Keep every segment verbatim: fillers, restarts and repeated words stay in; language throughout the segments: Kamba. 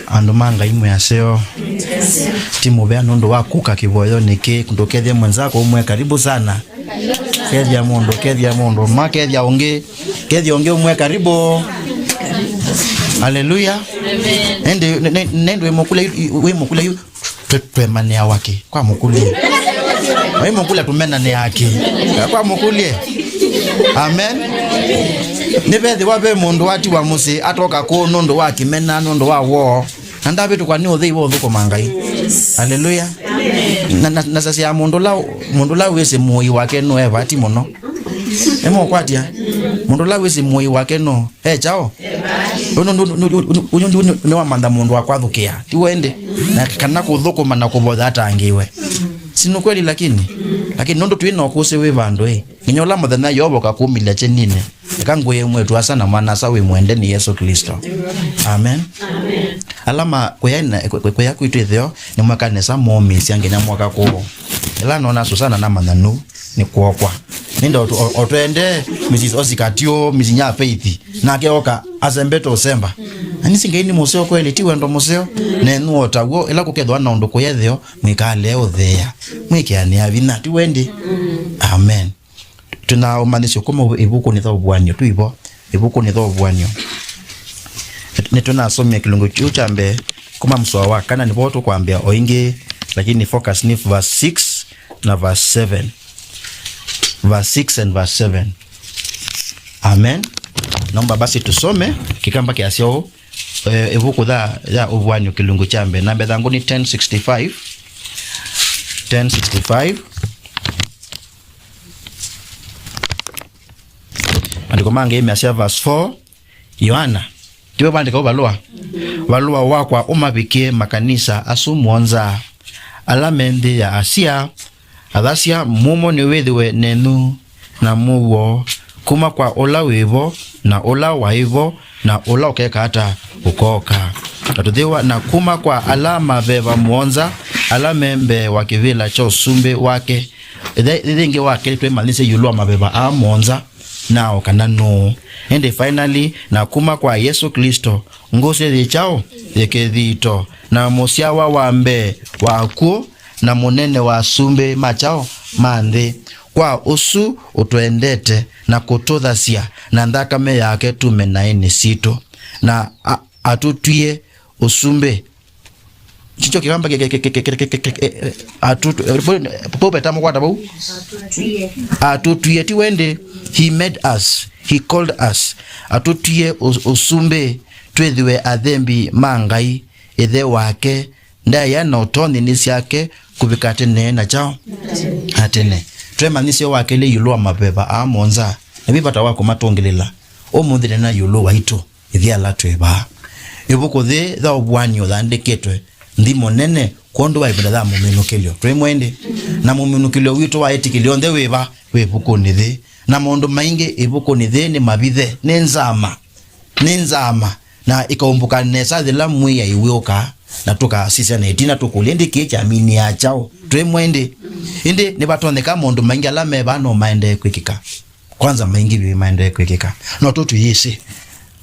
Andũ ma Ngai mwĩ aseo. Ti mũvea nũndũ wa kũka kĩvoyonĩ kĩĩ, ndũkethye mwenzako ũmwe karibu sana. Kethya mũndũ, kethya mũndũ, ma kethya ũngĩ, kethya ũngĩ ũmwe karibu. Haleluya. Nĩndĩ, nĩ- nĩ- nĩndĩ wĩmũkũlya yu, wĩmũkũlya yu, twe- twemanĩawa kĩ? Kwa mũkũlye. Wĩmũkũlya tũmenanĩaa kĩ? Kwa mũkũlye. Amen. Nĩvethĩwa ve mũndũ watiwa mũsyĩ atoka kũũ nũndũ wa kĩmena, nũndũ wa woo. Na ndavĩtũkwa nĩ ũthei wa ũthũkũma Ngai. Haleluya. Na, na, na sasya mũndũ la, mũndũ la wĩsĩ mũi wake nũevati mũno. Nĩmũkwatya? Mũndũ la wĩsĩ mũi wake nũ e kyaũ? Ũyũ nĩ wamantha mũndũ wa kwathũkĩa, ti wende? Na kana kũthũkũma na kũvoya atangĩĩwe. Si nĩ kweli? Lakini, lakini nũndũ twĩ na ũkũsĩ wĩ vandũ ĩ, nginya ũla mũthenya Yeova ũkakumĩlya kyeninĩ, eka ngwĩe mwĩĩtu-a-asa na mwana-a-asa wĩ mwende nĩ Yesũ Klĩsto. Amen. Ala ma kũya na- kũ- kũ- kũya kwitũ ĩtheo nĩmweka nesa mũũmĩĩsya nginya mwoka kũũ. Ĩla noona Susana namanya nũũ nĩ kwokwa. Nĩndĩ o tũ- o- o twende Mrs Oscar Tio, Mrs Nya Faith, nake oka asembete ũsemba. Na nĩsĩ Ngai nĩ mũseo kweli, ti wendo mũseo. Nenyu o taw'o, ĩla kũkethĩwa na ũndũ kũya ĩtheo, mwĩkalee ũtheea, mwĩkĩanĩa vinya, ti wende? Amen. Twĩna ũmanyĩsyo kuma ĩvukunĩ ya Ũvuan'yo, twĩ vo ĩvukunĩ ya Ũvuan'yo. Nĩtũnasomie kĩlungu kĩu kya mbee kuma mũsoa wa kana, nĩvo tũkwambĩa o ĩngĩ, lakini focus nĩ verse six na verse seven. Verse six and verse seven. Amen. Naomba basi tusome, kĩkamba kĩasya ũũ, eh, ĩvuku ya, ya Ũvuan'yo kĩlungu kya mbee. Namba ĩthangũ nĩ ten sixty-five. Ten sixty-five. Maandĩko ma Ngai measya verse four, Yoana, tiwe vandĩka ũvalũa? Valũa wakwa ũmavikĩe makanisa asu mũonza, ala me nthĩ ya Asia, athasya, mumo nĩwĩthĩwe nenyu na mũuo kuma kwa ũla wĩ vo, na ũla waĩ vo, na ũla ũkeka ata ũkoka. Na tũthĩwa, na kuma kwa ala maveva mũonza, ala me mbee wa kĩvĩla kya ũsumbĩ wake. Ĩthe- ĩthĩngĩ wa kelĩ twĩmanyĩsye ĩũlũ wa maveva aa mũonza, nao kana nũũ. Ĩndĩ finally, na kuma kwa Yesũ Klĩsto, ngũsĩ yĩ kyaũ? Yĩ kĩthito, na mũsyawa wa mbee wa akw'ũ, na mũnene wa asumbĩ ma kyaũ? Ma nthĩ. Kwa ũsu ũtwendete na kũtũthasya na nthakame yake tume naĩnĩ sitũ, na a- atũtwie ũsumbĩ. Kĩkyo kĩkamba kĩ- kĩ- kĩ- kĩ- kĩ- kĩ- kĩ- eh, atũtw- eh, pau- pau veta mũkwata vau? Atũtwie, ti wende? He made us, he called us. Atũtwie ũ- ũsumbĩ, twĩthĩwe athembi ma Ngai, Ĩthe wake. Ndaĩa na ũtonyi nĩ syake kũvika tene na kyaũ? Na tene. Twemanyĩsye wa kelĩ ĩũlũ wa maveva aa mũonza, na vĩ vata wa kũmatũngĩlĩla. Ũmũnthĩ nena ĩũlũ waitũ. Ithyĩ ala twĩ vaa. Ĩvuku yĩĩ ya Ũvuan'yo yaandĩkĩtwe nthimo nene kwondũ wa ĩvinda ya mũminũkĩlyo. Twĩ mwendi? Na mũminũkĩlyo witũ wa etĩkĩli onthe wĩ va? Wĩ ĩvukunĩ yĩĩ. Na maũndũ maingĩ ĩvukunĩ yĩĩ nĩ mavithe, nĩ nzama, nĩ nzama, na ĩkaumbũka nesa yĩla Mwĩai wĩũka, na tũkasisya na ĩtina tũkũlye, "Ĩndĩ kĩĩ kyaminie kyaũ?" Twĩ mwendi? Ĩndĩ nĩvatonyeka maũndũ maingĩ ala me vaa no maendee kwĩkĩka. Kwanza maingĩ vyũ maendee kwĩkĩka. No tũ tũyĩsĩ.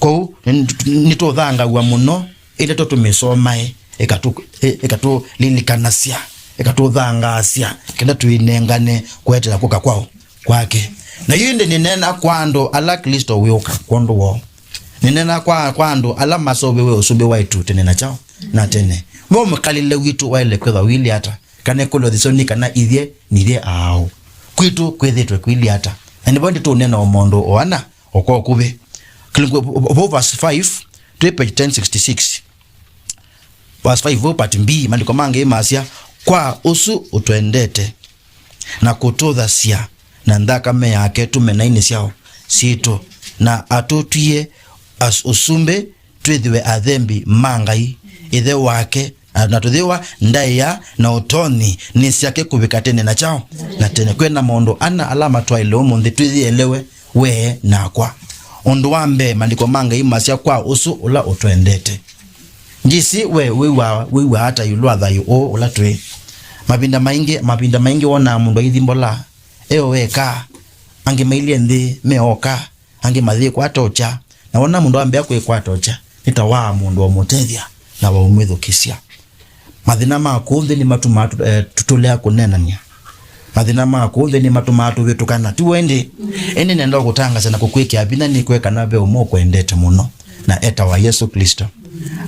Kwoou, nĩ- nĩtũthangaw'a mũno, ĩndeto tũmĩsomae, ĩkatũ- ĩ- ĩkatũlilikanasya, ĩkatũthangaasya, kenda tũinengane kwetea kũka kwao, kwake. Na yu ĩndĩ nĩneena kwa andũ ala Klĩsto wĩũka kwondũ woo. Nĩneena kwa, kwa andũ ala maseũvĩwe ũsumbĩ wa ĩtu tene na kyaũ? Na tene. Mo mũkalĩle witũ waĩle kwĩthwa wĩilyĩ ata? Kana ĩkũlyo yĩseo nĩ kana ithyĩ nithyĩ aaũ? Kwitũ kwĩthĩtwe kwĩilyĩ ata? Na nĩvo ĩndĩ tũũneena o maũndũ o ana, o kwa ũkuvĩ. Kĩlungu vau verse five, twĩ page ten sixty-six. Verse five vau part B, maandĩko ma Ngai masya, "Kwa ũsu ũtwendete na kũtũthasya na nthakame yake tume naĩnĩ syaũ? Sitũ, na atũtwie as- ũsumbĩ twĩthĩwe athembi ma Ngai, Ĩthe wake, na, na tũthĩwa ndaĩa na ũtonyi nĩ syake kũvika tene na kyaũ? Na tene." Kwĩ na maũndũ ana ala matwaĩle ũmũnthĩ twĩyĩelewe, we nakwa. Ũndũ wa mbee, maandĩko ma Ngai masya, "Kwa ũsu ũla ũtwendete." Ndyĩsĩ we wĩw'aa, wĩw'aa ata ĩũlũ wa thayũ ũũ ũla twĩ? Mavinda maingĩ, mavinda maingĩ wonaa mũndũ aithimbũla e o eka, angĩ mailye nthĩ me oka, angĩ mayĩkwata ũkya. Na wona mũndũ ambĩa kwĩkwata ũkya, nĩ ta wa mũndũ wa ũmũtethya na wa ũmwĩthukĩsya. Mathĩna ma kũũ nthĩ nĩmatumaa tũ-, eh, tũ-, tũlea kũneenany'a. Mathĩna ma kũũ nthĩ nĩmatumaa tũvĩtũkana. Ti w'o ĩndĩ? Ĩndĩ nenda kũtangaasa na kũkwĩkĩa vinya nĩkw'e kana ve ũmwe ũkwendete mũno, na etawa Yesũ Klĩsto.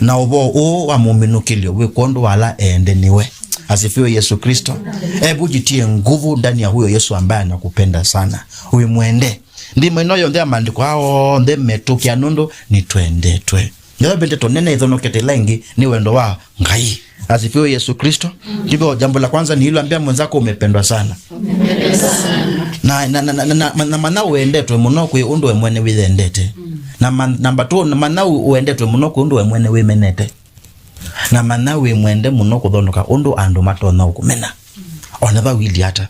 Na ũvoo ũũ wa mũminũkĩlyo wĩ kwondũ wa ala ende nĩwe. Asifiwe Yesu Kristo. Hebu jitie nguvu ndani ya huyo Yesu ambaye anakupenda sana. Wĩmwende. Nthimo ĩno yonthe ya maandĩko aa onthe metũkĩa nũndũ nĩtwendetwe. Nĩyo ndeto nene ĩthonokete ila ingĩ nĩ wendo wa Ngai. Asifiwe Yesu Kristo. Ndivyo jambo la kwanza ni hilo, ambia mwenzako umependwa sana. Na, na, na, na, na, na, na mana wendetwe mũno kwĩ ũndũ we mwene wĩyendete. Na man-, namba two, na mana wendetwe mũno kwĩ ũndũ we mwene wĩmenete. Na mana wĩmwende mũno kũthondoka ũndũ andũ matonya ũkũmena. Ona vau ili ata.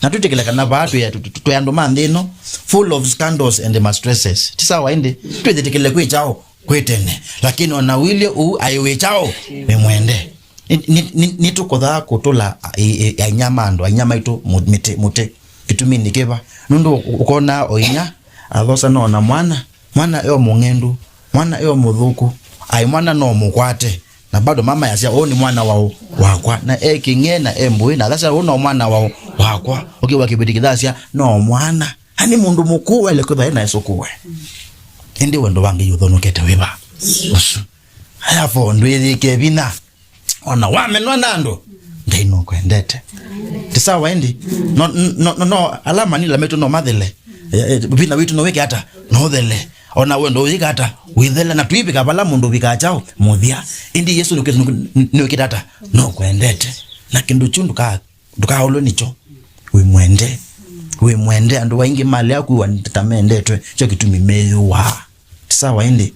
Na twĩtĩkĩle kana vaa twĩ, twĩ, twĩ andũ ma nthĩ ĩno, full of scandals and mistresses. Ti sawa ĩndĩ? Twĩtĩkĩle kwĩ kyaũ? Kwĩ tene. Lakini ona ũilye ũu aĩ wĩ kyaũ? Wĩ mwende. Nĩ, nĩ, nĩ, nĩtũkũthaa kũtũla a-, ĩ-, ĩ-, ainyia ma andũ, ainyia maitũ mũ-, mĩtĩ, mũtĩ. Kĩtumi nĩ kĩva? Nũndũ ũ-, ũkona o inyia athosa no na mwana, mwana eo mũng'endu, mwana eo mũthũku, aĩ mwana no mũkwate. Na bado mama yasya, "Ũũ nĩ mwana wa ũ-, wakwa." Na e kĩng'e na e mbũĩ, na athasya, "Ũũ no mwana wa ũ-, wakwa." Ũkĩwa kĩvĩti kĩthasya, "No mwana." Ani mũndũ mũkũũ waĩle kwĩthwa ena ĩsũkũwe. Ĩndĩ wendo wa Ngai ũthonokete wĩva? Ũsu. Ayafo ndwĩthĩke vinya. Ona wamenwa na andũ, Ngai nũkwendete. Ti sawa ĩndĩ? No, no, no, no, ala manila metũ no mathele. Eh, eh, vinya witũ no wĩke ata? No ũthele. Ona wendo ũyĩka ata? Wĩthele, na twĩvika vala mũndũ ũvikaa kyaũ? Mũthya. Ĩndĩ Yesũ nĩwĩkĩte, nĩwĩkĩte ata? Nũkwendete. Na kĩndũ kyu ndũka-, ndũkaolwe nĩkyo. Wĩmwende. Wĩmwende. Andũ aingĩ malea kwĩwa ta mendetwe, kyo kĩtumi meyũaa. Ti sawa ĩndĩ?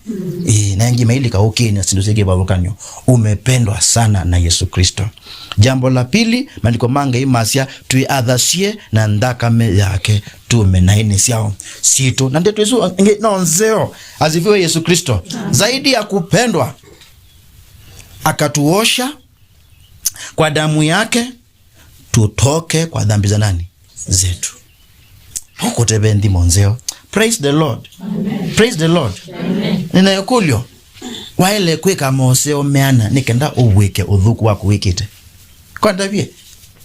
Ĩĩ, na aingĩ mailika ũkĩĩnĩ na syĩndũ syĩ kĩvathũkany'o. Umependwa sana na Yesu Kristo. Jambo la pili, maandĩko ma Ngai masya, "Twĩathasye na nthakame yake tume naĩnĩ syao sitũ." Na ndeto isu ĩngĩ no nzeo. Asifiwe Yesu Kristo. Zaidi ya kupendwa, akatuosha kwa damu yake, tutoke kwa dhambi za nani? Zetu. Nũkũteve nthimo nzeo. Praise the Lord. Amen. Praise the Lord. Amen. Nĩna ĩkũlyo. Waĩle kwĩka moseo meana nĩ kenda ũvw'ĩke ũthũku waku wĩkĩte? Kwa ndavye,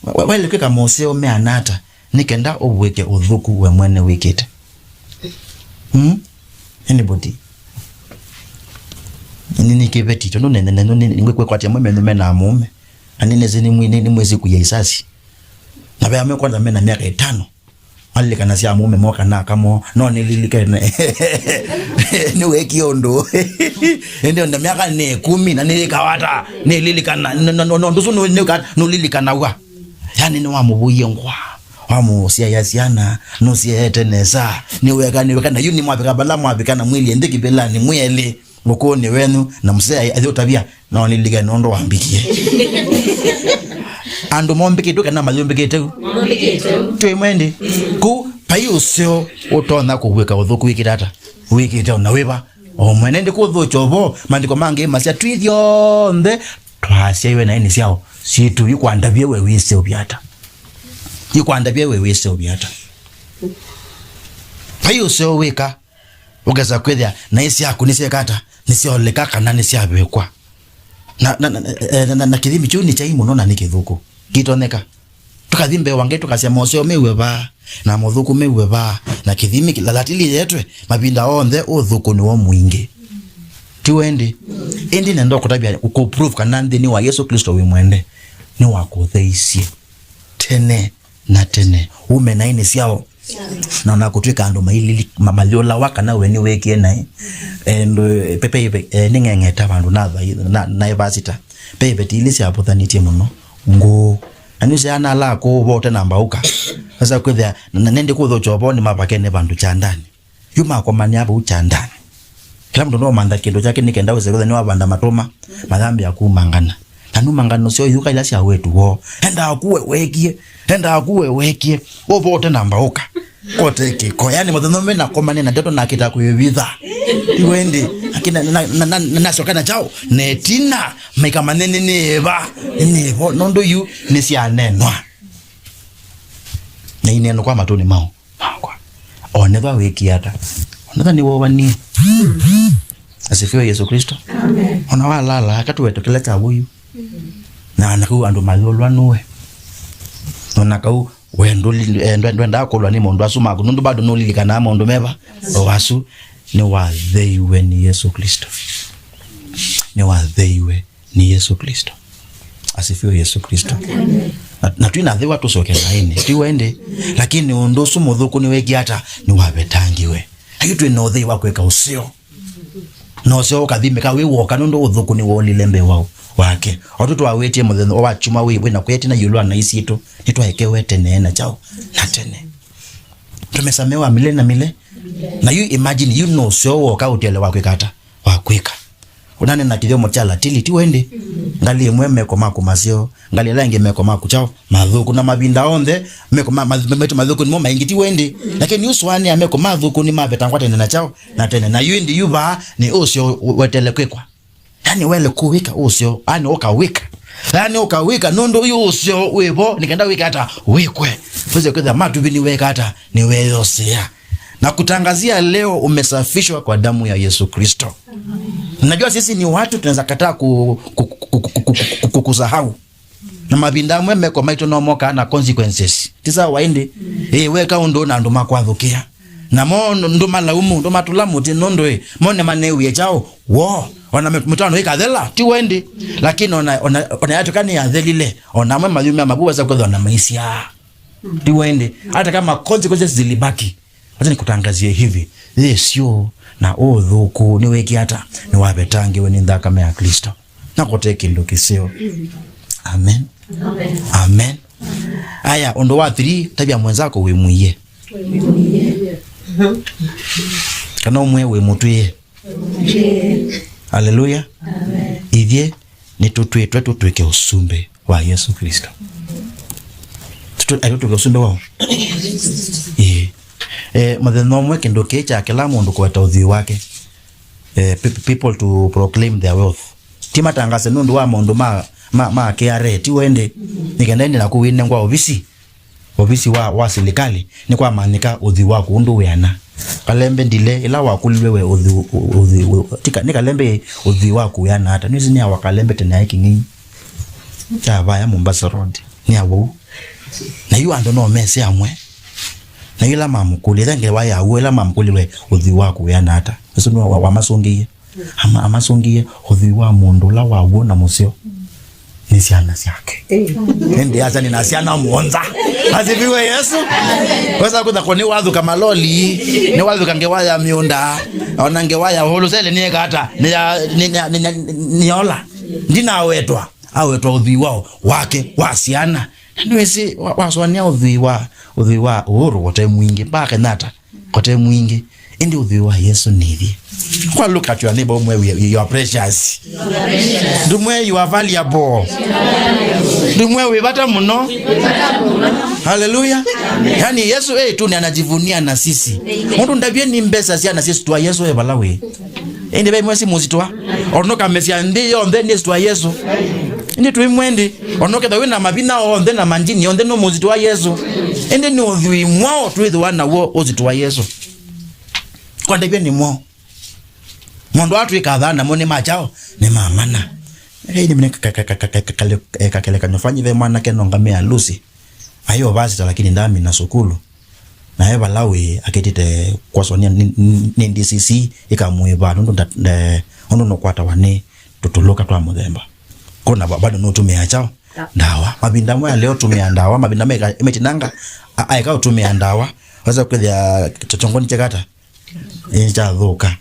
wa-, wa-, waĩle kwĩka moseo meana ata nĩ kenda ũvw'ĩke ũthũku we mwene wĩkĩte? Hmm? Anybody? Nĩ, nĩ kĩveti, tondũ nĩ, nĩ, nĩ, nĩ, nĩ ngwĩkwatya mwe menyu mena mũũme. Na nĩnĩsĩ nĩmwĩ-, nĩ-, nĩmwĩsĩ kũya isasi. Na ve amwe kwanza mena myaka ĩtano. Alilikana sya mũũme moka na kamo, no nĩlilikane. Nĩwekie ũndũ. Ĩndĩ ona myaka nĩ ĩkũmi na nĩyĩkawata, nĩlilikana, no, no, no, no, ndũsũ nũ-, nĩũka-, nũlilikanaw'a. Yani nĩwamũvũie ngwa, wamũsyaĩa syana, nũsyaĩte nesa, nĩweka, nĩweka, na yu nĩmwavika vala mwavika na mwĩlye nthĩ kĩvĩlanĩ mwĩ elĩ. Ũkũũnĩ wenyu, na mũsee athi ũtavya, no nĩlike nũndũ wambikie. Andũ mombĩkĩtwe kana mayũmbĩkĩte u? Mombĩkĩte u. Twĩ mwendi. Kũ vai ũseo ũtonya kũvw'ĩka ũthũku wĩkĩte ata? Wĩkĩte ona wĩva? O mwene ndi kũthũkya ũvoo, maandĩko mangĩ masya twĩ thyonthe twasyaiwe na ini syao. Situ ikwandavye we wĩseũvya ata? Ikwandavye we wĩseũvya ata? Vai ũseo wĩka? Ũkesa kwĩthĩa naĩ syaku nĩsyeka ata? Nĩsyaoleka kana nĩsyavĩkwa. Na, na, na, eh, na, na, na kĩthimi kĩu nĩ kyai mũno na nĩ kĩthũku. Kĩtonyeka. Tũkathi mbee wa Ngai tũkasya moseo mew'e vaa, na mũthũku mew'e vaa, na kĩthimi kĩlalatili yetwe, mavinda onthe ũthũku nĩwo mwingĩ. Ti wendi? Ĩndĩ nenda kũtavya kũprove kana nthĩnĩ wa Yesũ Klĩsto wĩ mwende, nĩwakũtheisye tene na tene. Ume naĩ nĩ syao. Na ona kũtw'ĩka andũ mailili-, ma-, mayũlawa kana we nĩwĩkie naĩ. Eh, ndũ, eh, pepe ive, eh, nĩng'eng'eta vandũ na thai-, na, na evasita. Pe iveti ilĩ syavũthanĩtye mũno. Ngũũ. Na nĩsĩ ana ala akũũ vote na mbaũka. Sasa kwĩthĩa, na, na nĩndĩ kũthũkya ũvoo nĩ mavakene vandũ kyandanĩ. Yu makomanĩa vau kyandanĩ. Kĩla mũndũ no mantha kĩndũ kyake nĩ kenda wĩse kwĩthĩa nĩwavanda matũma, mayambĩa kumangana. Na numangano syoo iũka ila sya wetu woo. Endaa kuwe wekie, endaa kuwe wekie. Ũvote na mbaũka. Kote kĩko. Yani mũthenya ũmwe nakomania na ndeto nakĩta kwĩvitha. Iwe ĩndĩ. Akina na, na, na, na, nasyoka na chao. Netina. Maika manene nĩ eva. Nĩ vo. Nũndũ yu nĩ syanenwa. Na ineno kwa matũnĩ mao. Makwa. Onethwa wĩkie ata? Onethwa nĩwovanie. Asifiwe Yesu Kristo. Amen. Ona walala, katuweto kĩla kya wũyu. Na, na kau andũ mayũlwa nũwe. Ona kau we ndũli-, eh, ndwe-, ndwendaa kũlwa nĩ maũndũ asu maku, nũndũ bado nũlilikanaa maũndũ meva o asu. Nĩwatheiwe nĩ Yesu Kristo. Nĩwatheiwe nĩ Yesu Kristo. Asifiwe Yesu Kristo. Amen. Na, na twĩna thĩwa tũcoke naĩnĩ, ti wendi? Lakini ũndũ ũsu mũthũku nĩwekie ata? Nĩwavetangiwe. Ayu twĩna ũthei wa kwĩka ũseo. Na ũseo ũkathimĩka wĩ woka nũndũ ũthũku nĩwolile mbee wa, wake. O tũ twawĩtie mũthenya wa kyumwa wĩ, wĩna kwĩtina ĩũlũ wa naĩ sitũ, nĩtwaekewe tene na kyaũ na tene. Tũmesamewa mile na mile. Na yu imagine, yu no ũseo woka ũtele wa kwĩka ata? Wa kwĩka. Ũnane na kĩthyomo kya Latili, ti wendi? Ngalĩ ĩmwe meko maku maseo, ngalĩ ĩla ĩngĩ meko maku kyaũ? Mathũku. Na mavinda onthe, meko ma, ma, maitũ mathũku nĩmo maingĩ, ti wendi? Lakini yu sũanĩa meko mathũku nĩmavetangwa tene na kyaũ? Na tene. Na yu ĩndĩ yu vaa nĩ ũseo wetele kwĩkwa. Yani wele kũwĩka ũseo, yani ũkawĩka. Yani ũkawĩka, nũndũ yu ũseo wĩvo, nĩ kenda wĩke ata? Wĩkwe. Wĩse kwĩthĩa matuvi nĩweka ata? Nĩweyosea. Na kutangazia leo umesafishwa kwa damu ya Yesu Kristo. Najua sisi ni watu tunaweza kataa ku-, ku-, kusahau. Na mavinda amwe meko maitũ no mokaa na consequences. Ti sawa ĩndĩ? Ĩĩ, weka ũndũ na andũ makwathũkĩa. Na mo ndũmalaumu, ndũmatũla mũtĩ nũndũ ĩ, mo nĩmaneewie kyaũ? Woo. Ona mĩ-, mĩtwaano ĩkathela, ti wendi? Lakini ona, ona, ona yatw'ĩka nĩyathelile, ona amwe mayumĩa mavu wesa kwĩthwa na maisyaa. Ti wendi? Hata kama consequences zilibaki. Wacha nikutangazie hivi, thĩ ĩsu na ũthũku nĩwĩkie ata? Nĩwavetangiwe nĩ nthakame ya Kristo. Na kote kĩndũ kĩseo. Amen. Amen. Amen. Aya, ũndũ wa three, tavya mwenzako wĩ mũie. Kana ũmwe wĩ mũtwĩe. Haleluya. Amen. Ithyĩ nĩtũtwĩtwe tũtwĩke ũsumbĩ wa Yesu Kristo. Tũtũ-, aitũ tũke ũsumbĩ wao. Ĩĩ. Eh, mũthenya ũmwe kĩndũ kĩĩ kya kĩla mũndũ kũweta ũthwii wake. Eh, pe-, people to proclaim their wealth. Ti matangase nũndũ wa maũndũ ma, ma, ma K R A, ti wendi? Nĩ kenda ĩndĩ naku wĩnengwa ovisi, ovisi wa, wa silikali, nĩ kwamanyĩka ũthwii waku ũndũ wĩana. Kalembe ndile, ĩla wakũlilwe we ũthwii, ũthwii, ũ-, ti ka-, nĩ Kalembe ũthwii waku wĩana ata? Nĩwĩsĩ nĩawa Kalembe tene aĩ kĩng'ei kya vaya Mombasa Road. Nĩawa ũu. Na yu andũ no mese amwe. Na yu ĩla mamũkũlya, ĩla ngewa ya w'o, ĩla mamũkũlilwe ũthwii waku wĩana ata? Ũsu nĩwe wa-, wamasũngĩie. Ama-, amasũngĩie ũthwii wa mũndũ ũla wa w'o na mũseo nĩ syana syake. Ĩndĩ acha nĩna syana mũonza. Asifiwe Yesu. Wesa kũtha ko nĩwathũka maloli, nĩwathũka ngewa ya mĩũnda, ona ngewa ya wholesale nĩeka ata? Nĩya-, nĩ-, nĩ-, nĩ-, nĩ-, nĩyola. Ndinawetwa, awetwa ũthwii wao, wake, wa syana. Na nĩwĩsĩ, wa-, wasũanĩa ũthwii wa, ũthwii wa Uhuru kote mwingĩ, mpaka Kenyatta. Kote mwingĩ, ĩndĩ ũthwii wa Yesu nĩ ithyĩ. Kwa look at your neighbor, ũmwĩe, "You are precious." Ndũmwĩe, "You are valuable." Ndũmwĩe, "Wĩ vata mũno." Haleluya. Yani Yesu, eh, tu ni anajivunia na sisi. Mũndũ ndavye nĩ mbesa sya na sisi twa Yesu e vala wĩ. Ĩndĩ ve mwesi mũsitwa. Ona ũkamesya nthĩ yonthe nĩ sitwa Yesu. Ĩndĩ twĩ mwendi. Ona ũkethwa wĩ na mavina onthe na manjini onthe nĩ mũsitwa Yesu. Ĩndĩ nĩ ũthwii mwao twĩthĩwa naw'o ũsitwa Yesu. Kwa ndavye nĩ mwao. Mũndũ atwĩka thana mo nĩ ma kyaũ? Nĩ ma mana. Ĩndĩ mine ka-, ka-, kakelekanyo fanyi ve mwanake no ngamĩa Lucy. Aĩ ovasita lakini ndamina sukulu. Na e vala wĩ akĩtĩte kwasũanĩa nĩ, nĩ, nĩ D C C ĩkamũĩva nũndũ nda-, nda-, nũndũ nũkwatawa nĩ tũtũlũka twa mũthemba. Kũna va-, bado nũtũmĩa kyaũ? Ndawa. Mavinda amwe alea ũtũmĩa ndawa, mavinda meka-, metinanga, a-, aeka ũtũmĩa ndawa. Wasa kwĩthĩa kĩtongoni kyekata? Ĩĩ, kyathũka.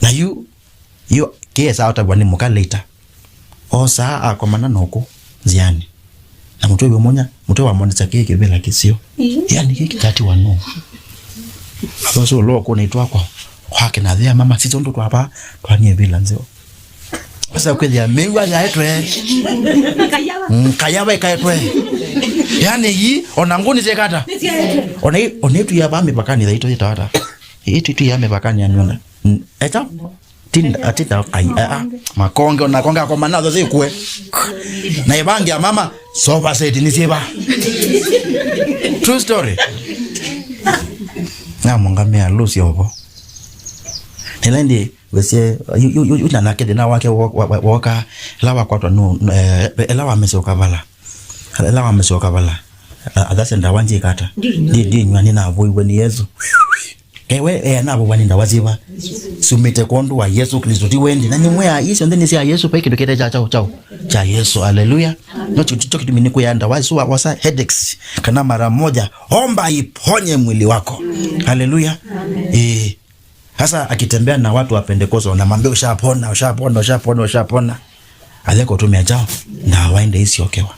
Na yu, yu, kĩesa atavwa nĩ mũka later. Osaa akomana nokũ nzĩanĩ. Na mũtwe wĩmũnya, mũtwe wamonesa kĩĩ kĩvĩla kĩseo. Ĩĩ. Yani kĩĩ kĩtatiwa nũ? Athosi ũloo kũna itwakwa. Kwake na thĩa mama, sisi ũndũ twava, twanie vĩla nzeo. Asa kwĩthĩa mĩw'a yaetwe. Nkayava ikaetwe. Yani yi, ona ngũni syekata. Ona i-, ona itu ya va mĩvakanĩ thaitũ yĩtawata. Itu, itu ya mĩvakanĩ ya nyũnda. N-, eta? Tinda, atinda, ai, a, a, makonge, ona konge akomana thothe ikue. Na ivangi ya mama, sofa set ni siva. True story. Na mungamia Lucy ovo. Ĩla ĩndĩ wĩsĩ, yu, yu, yu, yu nyanake thĩna wake wo-, wa-, wa-, woka, ĩla wakwatwa nũ, nũ, eh, ĩla wamesya ũkavala. Ĩla wamesya ũkavala. A-, athasya ndawa njĩka ata? Ndinywa. Ndi-, ndinywa, nĩnavoiwe nĩ Yesũ. Ewe, eh, navovwa nĩ ndawa syĩva? Sumĩte kwondũ wa Yesũ Klĩsto, ti wendi. Na nĩmwĩa, ii syonthe nĩ sya Yesũ, vai kĩndũ kĩte kya kyaũ, kyaũ, kya Yesũ. Aleluya. Amen. No kyo, kyo kĩtumi nĩkwĩa ndawa isu wa-, wasa headaches, kana mara moja, omba iponye mwili wako. Amen. Aleluya. Amen. Eh. Sasa akitembea na watu wa Pentecost, wanamwambia, "Ushapona, ushapona, ushapona, ushapona." Atheka utumia chao, ndawa ĩndĩ isyokewa.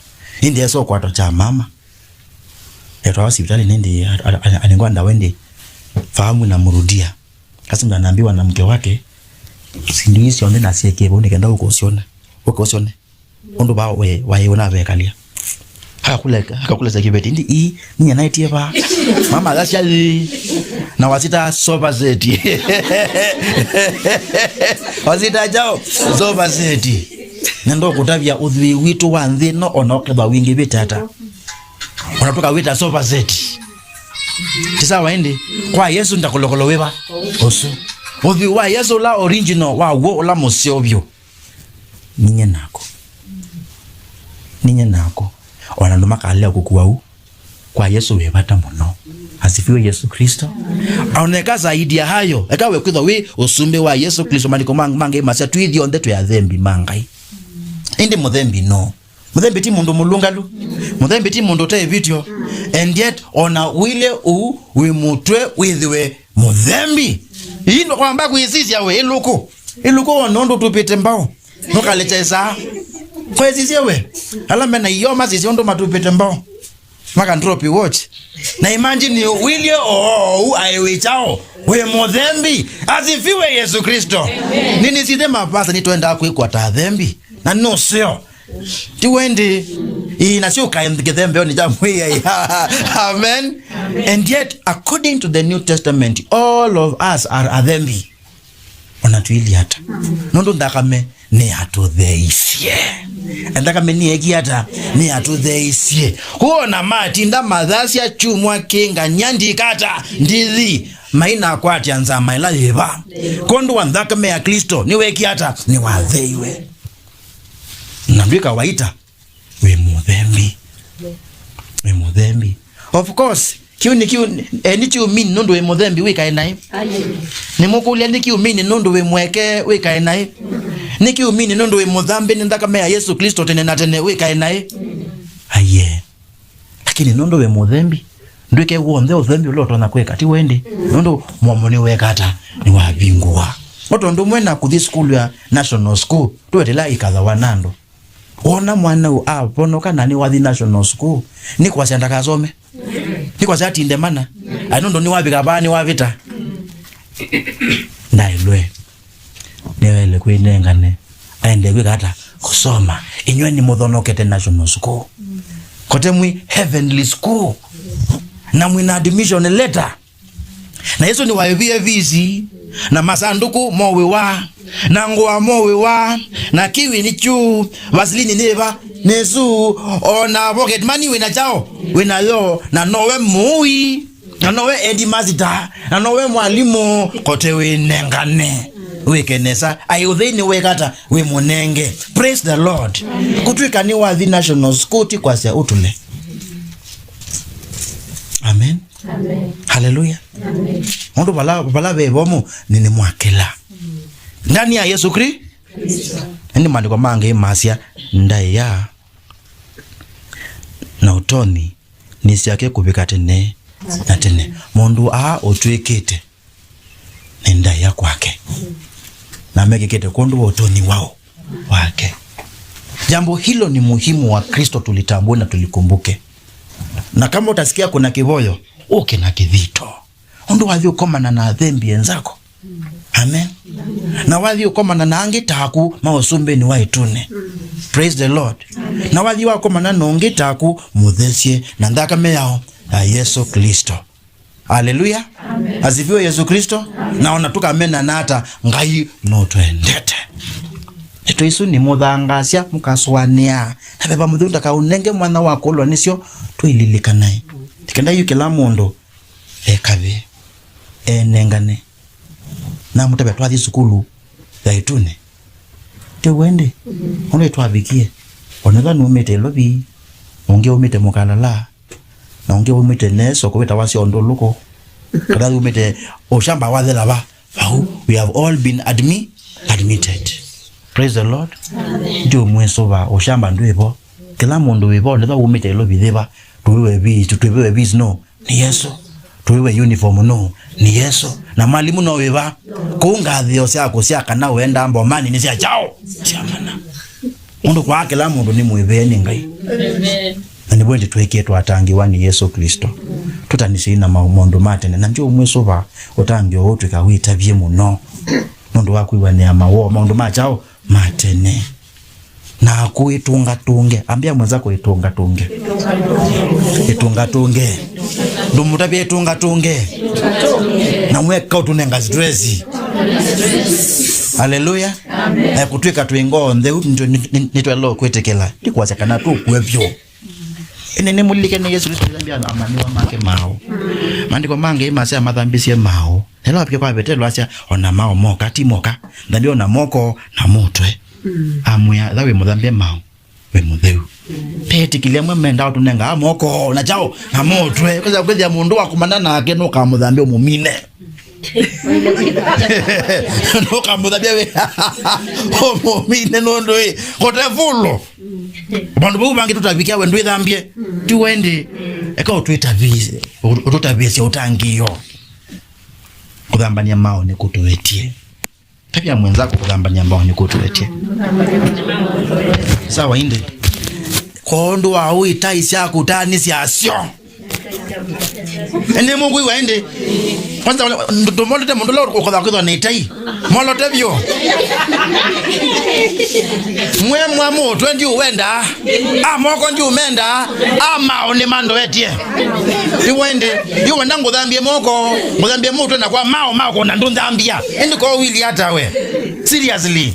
Ĩndĩ Yesu kwatwa cha mama. Etwa hospitali nĩndĩ, a-, a-, a-, anengwa ndawa ĩndĩ, fahamu na mrudia. Sasa ndo anaambiwa na mke wake, "Sindu hizi syonthe nasiekie vau nĩkenda ũke ũsyone. Ũke ũsyone." Ũndũ va we, waĩ ũnavekalia. Akakula, akakula za kibeti. Ndi ii, ninya naitie va. Mama athasya ii. Na wasita sofa set. Wasita chao, sofa set. Na ndo kũtavya ũthwii witũ wa nthĩ ĩno ona ũkethwa wingĩvĩte ata. Ona tũkawĩta sofa set. Ti sawa ĩndĩ? Kwa Yesu ndakolokolo wĩva? Ũsu. Ũthwii wa Yesu ũla original wa w'o ũla mũseo vyũ. Ninye nako. Ninye nako. Ona andũ makalea kũkua u. Kwa Yesu wĩ vata mũno. Asifiwe Yesu Kristo. Ona eka zaidi ya hayo, eka we kwĩthwa wĩ ũsumbĩ wa Yesu Kristo, maandĩko ma-, mangĩ masya twĩ ithyonthe twĩ athembi ma Ngai. Ĩndĩ mũthembi no. Mũthembi ti mũndũ mũlũngalu. Mũthembi ti mũndũ ũte ĩvĩtyo. And yet, ona wĩle ũu wĩ mũtwe wĩthĩwe mũthembi. Ii nũkwamba kwĩsisya we, ĩlũkũ. Ĩlũkũ wona ũndũ ũtupĩte mbao. Nũkalekya ĩsaa. Kwĩsisye we. Ala mena io masisye ũndũ matupĩte mbao. Maka drop watch. Na imagine wĩlye ou aĩ wĩ chao. Wĩ mũthembi. Asifiwe Yesu Kristo. Amen. Nini sithe mapasa nĩtwendaa kwĩkwa ta athembi. Na nũseo. Ti wendi. Ii, nasyo ũkae kĩthembeonĩ kya Mwĩai. Amen. And yet, according to the New Testament, all of us are athembi. Ona twĩlye ata. Nũndũ nthakame nĩyatũtheisye. Nthakame nĩyekie ata? Nĩyatũtheisye. Kwoou ona matinda mathasya kyumwa kĩngania ndikata, ndithi, mainakwatya nzama ĩla yĩva. Kwondũ wa nthakame ya Klĩsto, nĩwekie ata? Nĩwatheiwe. Na ndwĩ kawaita, wĩ mũthembi. Wĩ mũthembi. Of course, kĩu nĩ kĩu, eh, nĩ kĩumini nũndũ wĩ mũthembi wĩkae naĩ. Aye. Nĩmũkũlya nĩ kĩumini nũndũ wĩ mweke wĩkae naĩ. Nĩ kĩumini nũndũ wĩ mũthambi nĩ nthakame ya Yesu Kristo tene na tene wĩkae naĩ. Aye. Lakini nũndũ wĩ mũthembi, ndwĩke w'onthe ũthembi ũla ũtonya kwĩka, ti wendi? Nũndũ mũomo nĩweka ata? Nĩwavingũa. O tondũ ũmwe na kũthi sukulu ya National School, tũwetela ĩkathawa na andũ. Wona mwana ũũ avonoka na nĩwathi National School, nĩ kwasya ndakasome? Nĩ kwasya atinde mana? Ai, nũndũ nĩwavika vaa nĩwavĩta. Ndaĩlwe. Nĩwaĩle kwĩnengane. Aende kwĩka ata? Kũsoma. Inywe nĩmũthonokete National School. Kote mwĩ Heavenly School. Na mwĩna admission letter. Na Yesũ nĩwaĩvie visi, na masandũkũ mowĩwa, na ngũa mowĩwa, na kĩw'ĩ nĩ kyuu, vasilini nĩva, nĩsu, o na pocket money wĩna kyaũ, wĩnayo, na nowe mũui, na nowe headmaster, na nowe mwalimũ, kote wĩnengane, wĩke nesa, aĩ ũthei nĩwekata, wĩ mũnenge. Praise the Lord. Kũtw'ĩka nĩwathi National School ti kwasya ũtũle. Amen. Amen. Haleluya. Amen. Mũndũ vala, vala ve vomu, nĩ, nĩ mwakĩla. Ndani ya Yesu Kri-, Kristo. Ĩndĩ maandĩko mangĩ masya, ndaĩa na ũtonyi nĩ syake kũvika tene na tene. Mũndũ aa ũtw'ĩkĩte nĩ ndaĩa kwake. Na mekĩkĩte kwondũ wa ũtonyi wao wake. Jambo hilo ni muhimu wa Kristo tulitambue na tulikumbuke. Na kama utasikia kuna kivoyo, uke na kithito. Ũndũ wathi ũkomana na athembi enzako. Amen. Na wathi ũkomana na angĩ taku maũsumbĩnĩ wa ĩtunĩ. Praise the Lord. Na wathi wakomana na ũngĩ taku mũthesye na nthakame yao ya Yesu Kristo. Haleluya. Amen. Asifiwe Yesu Kristo. Amen. Na ona tũkamena na ata Ngai nũtwendete. Ndeto isu nĩmũthangaasya, mũkasũanĩa. Na Veva Mũtheu ndakaũnenge mwanya wa kũlwa nĩsyo twĩlilikanae. Tikenda yu kĩla mũndũ ekavye, enengane. Namũtavya twathi sukulu ya Itune. Ti w'o ĩndĩ? Ũndũ twavikie. Onetha numĩte Ilovi, ũngĩ umĩte Mũkalala, na ũngĩ umĩte Neso kũvĩta wasya ũndũ ũlũkũ. Kana umĩte ũshamba wathela va. Vau, we have all been admi-, admitted. Praise the Lord. Amen. Ndio mwĩsũva, ũshamba ndwĩvo. Kĩla mũndũ wĩvo, onetha umĩte Ilovi thĩva. Tũiwe fees, tũiwe fees no. Nĩ Yesũ. Tũiwe uniform no. Nĩ Yesũ. Na mwalimũ no wĩva. Kũu ngathĩo syaku sya kana ũenda mbomani nĩ sya kyaũ? Sya mana. Ũndũ kwa kĩla mũndũ nĩ mwĩvĩe nĩ Ngai. Amen. Na nĩvo ĩndĩ twĩkie twatangĩwa nĩ Yesũ Klĩsto. Tũtanisye na mau maũndũ ma tene. Na ndio mwĩsũva ũtangĩo ũũ twĩka wĩtavye mũno. Nũndũ wa kwĩw'anĩa mawoo, maũndũ ma kyaũ ma tene. Naku ĩtũngatũnge. Ambĩa mwenzako ĩtũngatũnge. Ĩtũngatũnge. Ndũmũtavye ĩtũngatũnge. Na mweka ũtũnenga stress. Haleluya. Amen. Na kũtwĩka twĩ ngoo ntheu, nĩtũ-, nĩ-, nĩ-, nĩtwaĩle kwĩtĩkĩla. Ndikwasya kana tũkue vyũ. Ĩndĩ nĩmũlilikane Yesũ Klĩsto nĩthambie amanyĩw'a make maaũ. Maandĩko mangĩ masya amathambisye maaũ. Nĩla wavike kwa Vetelo asya, "Ona maaũ moka, ti moka. Thambia ona moko na mũtwe." Mm. Amwĩa, "Ĩla wĩ mũthambie maaũ, wĩ mũtheu." Petĩkĩlya amwe mendaa ũtũnengaa moko na kyaũ na mũtwe. Kwĩsa kwĩthĩa mũndũ wakomana nake nũkamũthambia ũmũmine. Nũkamũthambia wĩ ũmũmine nũndũ ĩ kũte vulũ. Vandũ vau vangĩ tũtavikĩa we ndwĩthambie. Ti w'o ĩndĩ. Eka ũtwĩtavĩsye, ũtũtavĩsye ũtangĩĩo. Kũthambany'a maaũ nĩkũtũetie. Tavya mwenzako kũthambany'a maaũ nĩkũtũetie. Sawa ĩndĩ. Kwondũ wa ũu itai syaku ta nĩ syasyo. Ĩndĩ mũkwĩw'a ĩndĩ. Kwanza, ndũ-, ndũmolete mũndũ ũla ũkotha kwĩthwa nĩ itai. Molote vyũ. Mwe mwa mũtwe ndiũwendaa. A moko ndiũmendaa. A maaũ nĩmandoetie. Nĩw'o ĩndĩ. Yu wenda ngũthambie moko, ngũthambie mũtwe na kwa maaũ mako na ndũnthambia. Ĩndĩ kwa wili hata we. Seriously.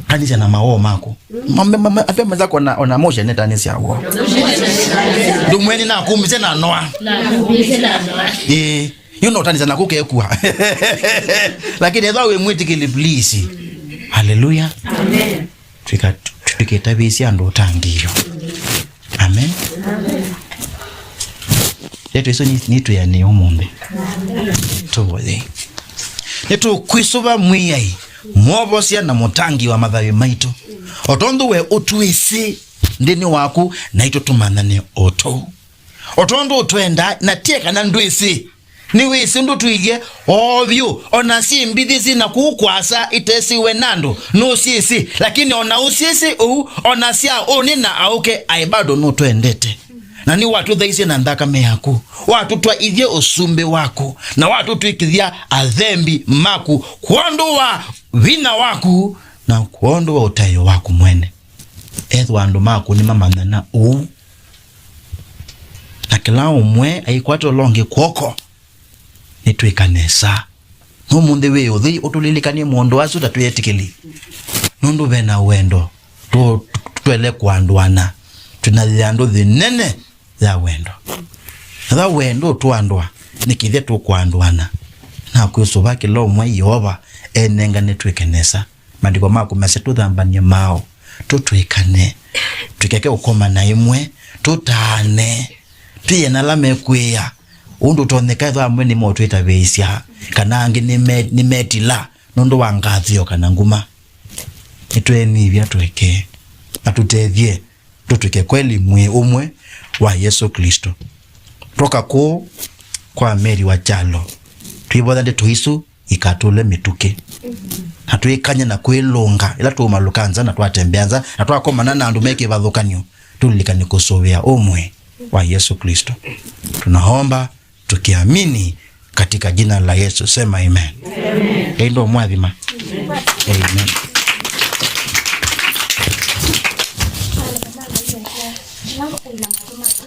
Tanisya na mawoo maku. Ma-, ma-, ma-, ma-, ambĩa mwenzako ona, ona Moshe nĩtanisya w'o. Ndũmweni nakumbisye na Noa. Ĩĩ. Yu no ũtanisya naku kekua. Lakini ethwa wĩ mwĩtĩkĩli, please. Haleluya. Amen. Twĩka-, twĩkĩtavĩsya andũ ũtangĩĩo. Amen. Amen. Ndeto isu nĩ, nĩtwĩanĩe ũmũnthĩ. Tũvoye. Nĩtũkwĩsũva Mwĩai, mwovosya na mũtangi wa mathayũ maitũ. O tondũ we ũtwĩsĩ nthĩnĩ waku, naitũ tũmanyane o tũu. O tondũ ũtwendaa, na tie kana ndwĩsĩ. Nĩwĩsĩ ũndũ tũilye, o vyũ, ona syĩ mbithi syĩ na kũu kũasa itesiwe nĩ andũ, nũsyĩsĩ, lakini ona ũsyĩsĩ ũu, ona sya ũnĩ na aũke, aĩ bado nũtwendete. Na nĩwatũthaisye na nthakame yaku, watũtwa ithyĩ ũsumbĩ waku, na watũtw'ĩkĩthya athembi maku, kwondũ wa vinya waku, na kwondũ wa ũtaĩo waku mwene. Ethĩwa andũ maku nĩmamanyana ũu, na kĩla ũmwe aikwata ũla ũngĩ kw'oko, nĩtwĩka nesa. Nũmũnthĩ wĩ ũthei ũtũlilikanie maũndũ asu ta twĩ etĩkĩli, nũndũ ve na wendo, tũ-, tũele kũandũana, twĩ na yĩandũ yĩnene ya wendo. Ethĩwa wendo ũtũandũa, nĩkĩthya tũkũandũana. Na kwĩsũva kĩla ũmwe Yeova enengane twĩke nesa. Maandĩko maku masya tũthambany'e maaũ, tũtwĩkane, tũikeke ũkomana ĩmwe, tũtaane, twĩe na ala mekwĩĩa. Ũndũ ũtonyeka ethĩwa amwe nĩmotwĩtavĩĩsya, kana angĩ nĩme-, nĩmetila nũndũ wa ngathĩo kana nguma. Nĩtweenyivya tũekee, na tũtethye tũtw'ĩke kweli mwĩĩ ũmwe wa Yesũ Klĩsto. Twoka kũũ kwa Mary wa Kyalo, twĩvoya ndeto isu ikatũle mĩtũkĩ. Na twĩkany'e na kwĩlũnga ĩla tũũmalũka nza na twatembea nza na twakomana na andũ me kĩvathũkany'o, tũlilikane kũsũvĩa ũmwe wa Yesũ Klĩsto. Tunaomba tukiamini katika jina la Yesu. Sema amen. Amen. Ngai ndomwathima. Amen.